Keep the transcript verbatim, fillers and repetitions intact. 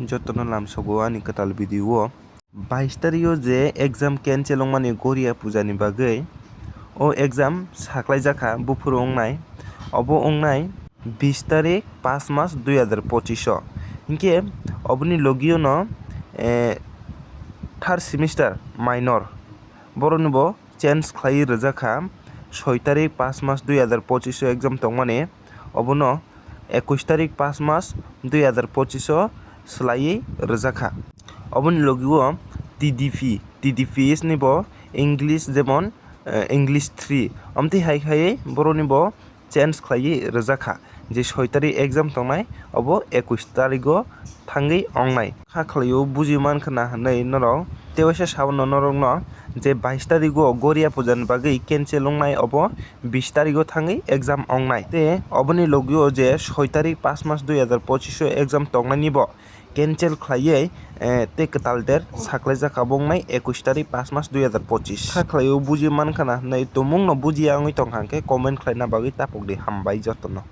Jotono lamsogo ani kwtal video o. Bais tarik o je exam cancel wngmani Goria puja ni bagwi, o exam saklaijakha buphuru wngnai, obo wngnai bis tarik pas mas dui hazar pochish o. Hinkhe oboni logio no, eh, third semester minor, borokni bo change khlaiwi rwjakha, soi tarik pas mas dui hazar pochish o exam tongmani, obono ekush tarik pas mas dui hazar pochish o swlaiwi rwjakha. Oboni logio T D P, T D P S ni bo English jemon, eh, English three, omtwi hai khaiwi borokni bo change khlaiwi rwjakha, je soi tarik exam tongnai, obo ekush tarigo thangwi ongnai. Kha khlaio buji mankha na hwnwi norok, tei waisa sabono norokno je bais tarigo Goria puja ni bagwi cancel wngnai, obo bis tarigo thangwi exam ongnai. Tei oboni logio je soi tarik pas mas dui hazar pochish o exam tongnaini bo cancel khlaiwi, eh, tei kwtal der saklaijak abo wngnai ekush tarik pas mas dui hazar pochish. Kha khlaio buji mankha na hwnwi, tumungno bujiya wngwi tongkha hwnkhe comment khlaina bagwi tapokdi, hambai jotono.